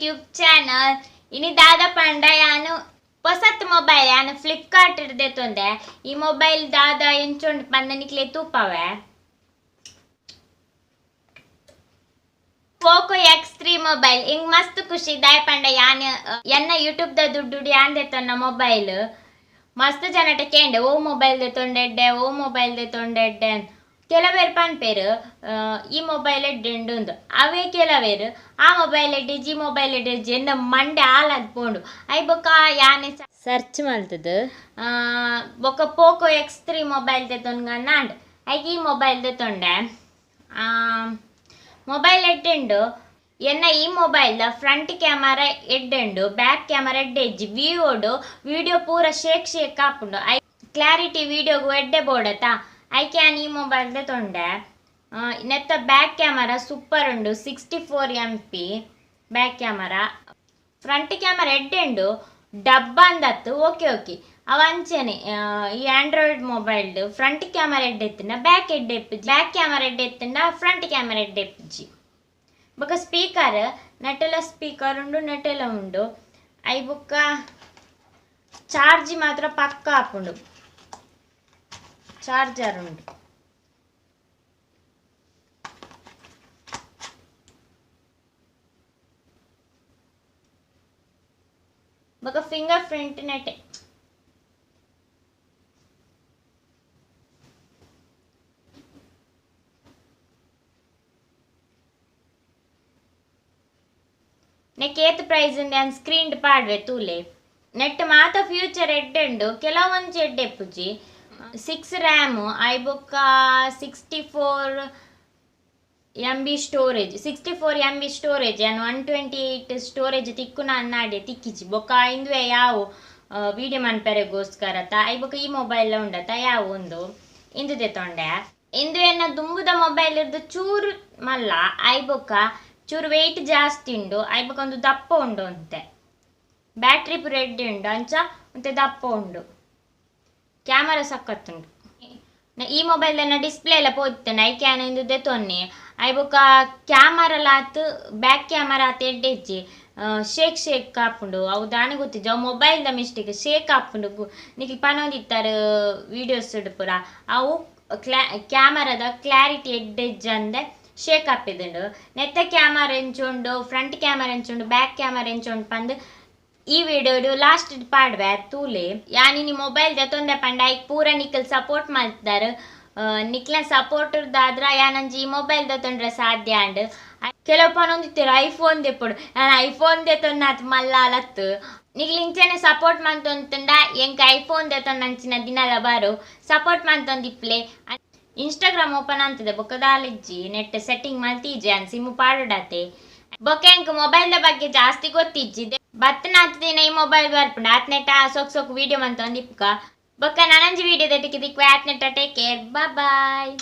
YouTube channel. ಇನಿ ದಾದ ಪಂಡ ಯಾನು ಪೊಸತ್ ಮೊಬೈಲ್ ಯಾನು ಫ್ಲಿಪ್ಕಾರ್ಟ್ ದೆತೊಂದೆ. ಈ ಮೊಬೈಲ್ ದಾದ ಎಂಚುಂಡು ಪಂದ ನಿಕ್ಲೆ ತೂಪವೆ. ಪೋಕೋ X3 mobile ಇಂಗ್ ಮಸ್ತ್ ಖುಷಿ. ದಾಯ ಪಂಡ ಯಾನ್ ಎನ್ನ ಯೂಟ್ಯೂಬ್ ದ ದುಡ್ಡು ಯಾನ್ ದೆತೊನ್ನ ಮೊಬೈಲ್. ಮಸ್ತ್ ಜನಟ ಕೇಂಡೆ ಓ ಮೊಬೈಲ್ ದೆತೊಂಡೆಡ್ಡೆ, ಓ ಮೊಬೈಲ್ ದೆತೊಂಡೆಡ್ಡೆ. ಕೆಲವೇರು ಪನ್ಪೇರು ಈ ಮೊಬೈಲ್ ಎಡ್ಡೆ ಉಂಡು, ಅವೇ ಕೆಲವೇರು ಆ ಮೊಬೈಲ್ ಎಡ್ಡೆ ಜಿ ಮೊಬೈಲ್ ಎಡ್ಡೆ ಎನ್ನ ಮಂಡೆ ಆಲಾದ್ ಪೋಂಡು. I ಬೊಕ್ಕ ಯಾನೆ ಸರ್ಚ್ ಮಲ್ತದು ಬೊಕ್ಕ ಪೋಕೋ X3 mobile ದೆತೊನ್ಗಂದಾಂಡ್. ಐಕ್ ಈ ಮೊಬೈಲ್ ದೆತೊಂಡೆ. ಮೊಬೈಲ್ ಎಡ್ಡೆ ಉಂಡು. ಎನ್ನ ಈ ಮೊಬೈಲ್ ಫ್ರಂಟ್ ಕ್ಯಾಮರಾ ಎಡ್ಡೆ ಉಂಡು, ಬ್ಯಾಕ್ ಕ್ಯಾಮರಾ ಎಡ್ಡೆ ಇಜ್ಜಿ. ವಿವೋಡು ವಿಡಿಯೋ ಪೂರ ಶೇಕ್ ಶೇಕ್ ಆಪುಂಡು. I clarity ವಿಡಿಯೋಗು ಎಡ್ಡೆ ಬೋಡತಾ ಐಕೆ ಯಾನ್ ಈ ಮೊಬೈಲ್ ದೆತೊಂಡೆ. ನೆತ್ತ ಬ್ಯಾಕ್ ಕ್ಯಾಮರಾ ಸೂಪರ್ ಉಂಡು, 64 MP back camera. Front camera ಎಡ್ಡೆ ಉಂಡು, ಡಬ್ಬ ಅಂದತ್ತು ಓಕೆ ಓಕೆ. ಅವ ಅಂಚನೆ ಈ ಆಂಡ್ರಾಯ್ಡ್ ಮೊಬೈಲ್ಡ್ ಫ್ರಂಟ್ ಕ್ಯಾಮರಾ ಎಡ್ಡೆ ಇತ್ತುಂಡ ಬ್ಯಾಕ್ ಎಡ್ಡೆ ಇಪ್ಪುಜಿ, ಬ್ಯಾಕ್ ಕ್ಯಾಮರಾ ಎಡ್ಡೆ ಇತ್ತುಂಡ ಫ್ರಂಟ್ ಕ್ಯಾಮರಾ ಎಡ್ಡೆ ಇಪ್ಪುಜಿ. ಬೊಕ್ಕ ಸ್ಪೀಕರ್ ನೆಟ್ಟೆಲ ಸ್ಪೀಕರ್ ಉಂಡು, ನೆಟ್ಟೆಲ ಉಂಡು. I ಬೊಕ್ಕ ಚಾರ್ಜ್ ಮಾತ್ರ ಪಕ್ಕ ಆಪುಂಡು, ಚಾರ್ಜರ್ ಉಂಡು. ಬೊಕ್ಕ ಫಿಂಗರ್ ಪ್ರಿಂಟ್ ನೆಟ್ಟೆ. ನೆಕ್ ಏತ್ ಪ್ರೈಸ್ ಉಂಡು ಯಾನ್ ಸ್ಕ್ರೀನ್ ಪಾಡ್ವೆ ತೂಲೆ. ನೆಟ್ ಮಾತ ಫ್ಯೂಚರ್ ಎಡ್ಡೆ ಉಂಡು, ಕೆಲವೊಂಜಿ ಎಡ್ಡೆ ಇಪ್ಪುಜಿ. 6 ರ್ಯಾಮ್ I ಬೊಕ್ಕ 64 MB storage, 64 MB storage. ಯಾನ್ 128 ಸ್ಟೋರೇಜ್ ತಿಕ್ಕುನ ಅನ್ನಾಡೆ ತಿಕ್ಕಿಜಿ. ಬೊಕ್ಕ ಇಂದುವೆ ಯಾವು ವಿಡಿಯೋ ಮನ್ಪೆರೆಗೋಸ್ಕರ ತ I ಬೊಕ್ಕ ಈ ಮೊಬೈಲ್ ಉಂಡತ ಯಾವು ಉಂದು ಇಂದು ದೆತೊಂಡೆ. ಇಂದು ಎನ್ನ ದುಂಬುದ ಮೊಬೈಲ್ ಇರ್ದು ಚೂರು ಮಲ್ಲ, I ಬೊಕ್ಕ ಚೂರು ವೆಯ್ಟ್ ಜಾಸ್ತಿ ಉಂಡು. I ಬೊಕ್ಕ ಒಂದು ದಪ್ಪ ಉಂಡು ಅಂತೆ, ಬ್ಯಾಟ್ರಿ ಪೂರ ಎಡ್ಡೆ ಉಂಡು, ಅಂಚ ಒಂತೆ ದಪ್ಪ ಉಂಡು. ಕ್ಯಾಮರಾ ಸಖತ್ತುಂಡು. ಈ ಮೊಬೈಲ್ ನ ಡಿಸ್ಪ್ಲೇ ಎಲ್ಲ ಪೋದಿತ್ತಂಡ ಐಕೆ ಯಾನ್ ಇಂದು ದೆತೊನ್ನಿ. I ಬೊಕ್ಕ ಕ್ಯಾಮರಾ ಆತ್ ಬ್ಯಾಕ್ ಕ್ಯಾಮರಾ ಆತ್ ಎಡ್ಡೆ ಇಜ್ಜಿ, ಶೇಕ್ ಶೇಕ್ ಆಪುಂಡು. ಅವು ದಾನೆ ಗೊತ್ತಿಜ್ಜಿ, ಅವು ಮೊಬೈಲ್ ದ ಮಿಸ್ಟೇಕ್ ಶೇಕ್ ಆಪುಂಡು. ನಿಕ್ಲ್ ಪನೊಂದಿತ್ತಾರೆ ವೀಡಿಯೋಸ್ ಪೂರ ಅವು ಕ್ಯಾಮರಾದ ಕ್ಲಾರಿಟಿ ಎಡ್ಡೆ ಇಜ್ಜಂದೆ ಶೇಕ್ ಆಪಿದುಂಡು. ನೆತ್ತ ಕ್ಯಾಮರಾ ಎಂಚುಂಡು, ಫ್ರಂಟ್ ಕ್ಯಾಮರಾ ಎಂಚುಂಡು, ಬ್ಯಾಕ್ ಕ್ಯಾಮರಾ ಎಂಚುಂಡು ಪಂದ್ ಈ ವಿಡಿಯೋಡು ಲಾಸ್ಟ್ ಪಾಡ್ವೆ ತೂಲೆ. ಯಾನ್ ಇನಿ ಮೊಬೈಲ್ ದೆತೊಂದೆ ಪಂಡ ಐಕ್ ಪೂರ ನಿಕಲ್ ಸಪೋರ್ಟ್ ಮಲ್ತದಾರ್. ನಿಕ್ಲ ಸಪೋರ್ಟ್ ದಾದ್ರ ಯಾನಂಜಿ ಈ ಮೊಬೈಲ್ ದೆತೊಂಡ್ರೆ ಸಾಧ್ಯ ಆಂಡ್. ಕೆಲವು ಪನೊಂದಿತ್ತೆರ್ ಐಫೋನ್ ದೆಪ್ಪೊಡು, ಯಾನ್ ಐಫೋನ್ ದೆತೊನ್ನಾತ್ ಮಲ್ಲ ಅಲತ್ತು. ನಿಕ್ಲ್ ಇಂಚನೆ ಸಪೋರ್ಟ್ ಮಂತೊಂತುಂಡ ಎಂಕ್ ಐಫೋನ್ ದೆತೊನ್ನಂಚಿನ ದಿನಲ ಬಾರು. ಸಪೋರ್ಟ್ ಮಂತೊಂದಿಪ್ಲೆ. ಇನ್ಸ್ಟಾಗ್ರಾಮ್ ಓಪನ್ ಅಂತದೆ ಬೊಕ್ಕ ದಾಲಿಜ್ಜಿ ನೆಟ್ ಸೆಟ್ಟಿಂಗ್ ಮಲ್ತೀಜಿ ಅನ್ ಸಿಮ್ ಪಾಡುಡಾತೆ. ಬೊಕ್ಕ ಎಂಕ್ ಮೊಬೈಲ್ ದ ಬಗ್ಗೆ ಜಾಸ್ತಿ ಗೊತ್ತಿಜ್ಜಿ. ಬತ್ತನಾತ್ ದಿನ ಈ ಮೊಬೈಲ್ ಬರ್ಪುಂಡು ಆತ್ ನೆಟ್ ಸೊಕ್ ಸೊಕ್ ವಿಡಿಯೋ ಮಂತೊಂದಿಪ್ಕ. ಬೊಕ್ಕ ನನಂಜಿ ವಿಡಿಯೋ ದಟ್ಟಿಗೆ ದಿಕ್ವೆ ಆತ್ ನೆಟ್ಟ. Take care, bye.